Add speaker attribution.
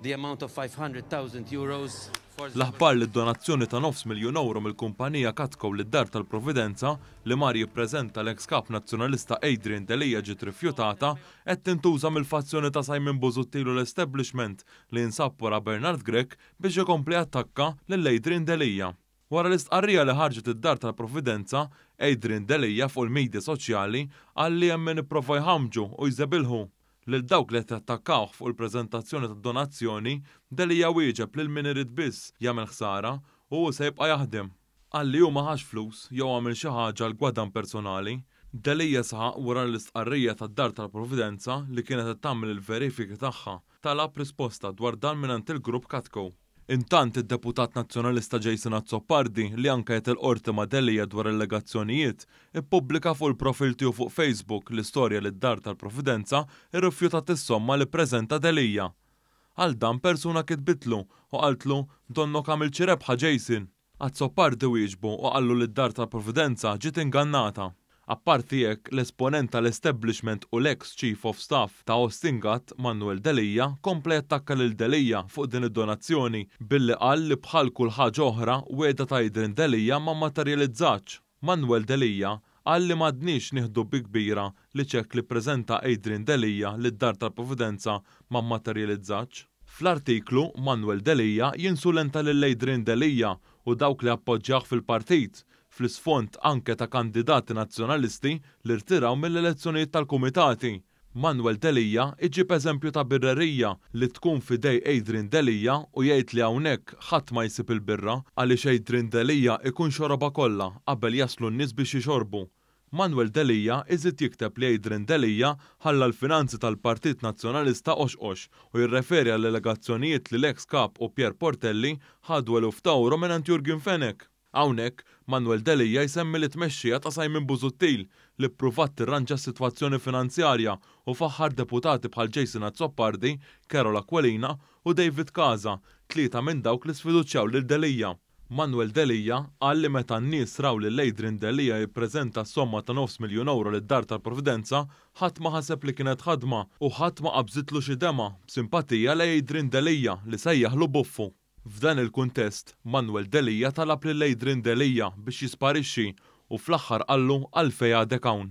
Speaker 1: The amount of €500,000 for.
Speaker 2: L-aħbar li d-donazzjoni ta' nofs miljun ewro mill-kumpanija Katco lid-Dar tal-Providenza li mar jippreżenta l-eks Kap Nazzjonalista Adrian Delia ġiet rifjutata qed tintuża mill-fazzjoni ta' Simon Busuttil u l-establishment li jinsab wara Bernard Grech biex ikompli jattakka lil Adrian Delia. Wara l-istqarrija li ħarġet id-Dar tal-Providenza, Adrian Delia fuq il-midja soċjali qal li hemm min ipprova jħammġu u jżebilħu. Lil dawk li qed jattakkawh fuq il-preżentazzjoni tad-donazzjoni, Delia wieġeb lil min irid biss jagħmel ħsara u hu se jibqa' jaħdem. Qal li hu ma ħax flus jew għamel xi ħaġa għal gwadann personali. Delia saħaq wara li l-istqarrija tad-Dar tal-Providenza li kienet qed tagħmel il-verifiki tagħha talab risposta dwar dan mingħand il-grupp Katco. Intant, id-deputat Nazzjonalista Jason Azzopardi, li anke qiegħed il-Qorti ma' Delia dwar allegazzjonijiet, ippubblika fuq il-profil tiegħu fuq Facebook l-istorja li d-Dar tal-Providenza rrifjutat is-somma li ppreżenta Delia. Għal dan persuna kitbitlu u qaltlu donnok għamilt xi rebħa Jason. Azzopardi wieġbu u qallu li d-Dar tal-Providenza ġiet ingannata. Apparti hekk, l-esponent tal-establishment u l-eks Chief of Staff ta' Austin Gatt, Manuel Delia, kompla jattakka lil Delia fuq din id-donazzjoni billi qal li bħal kull ħaġa oħra, wegħda ta' Adrian Delia ma mmaterjalizzatx. Manuel Delia qal li m'għadniex nieħdu bi kbira li ċekk li ppreżenta Adrian Delia lid-Dar tal-Providenza ma mmaterjalizzatx. Fl-artiklu, Manuel Delia jinsulenta lil Adrian Delia u dawk li appoġġjawh fil-partit, fl-isfond anke ta' kandidati Nazzjonalisti li rtiraw mill-elezzjonijiet tal-kumitati. Manuel Delia iġib eżempju ta' birrerija li tkun f'idej Adrian Delia u jgħid li hawnhekk ħadd ma jsib il-birra għaliex Adrian Delia ikun xorobha kollha qabel jaslu n-nies biex jixorbu. Manuel Delia iżid jikteb li Adrian Delia ħalla l-finanzi tal-Partit Nazzjonalista qoxqox u jirreferi għall-allegazzjonijiet li l-eks Kap u Pierre Portelli ħadu eluf ta' ewro mingħand Yorgen Fenech. Hawnhekk, Manuel Delia jsemmi lit-tmexxija ta' Simon Busuttil li ppruvat tirranġa s-sitwazzjoni finanzjarja u faħħar deputati bħal Jason Azzopardi, Karol Aquilina u David Casa, tlieta minn dawk li sfiduċjaw lil Delia. Manuel Delia qal li meta n-nies raw lil Adrian Delia jippreżenta s-somma ta' nofs miljun ewro lid-Dar tal-Providenza, ħadd ma ħaseb li kienet ħadma u ħadd ma qabżitlu xi demgħa b'simpatija lejn Adrian Delia li sejjaħlu buffu. F'dan il-kuntest, Manuel Delia talab lil Adrian Delia biex jisparixxi u fl-aħħar qallu għalfejn għadek hawn.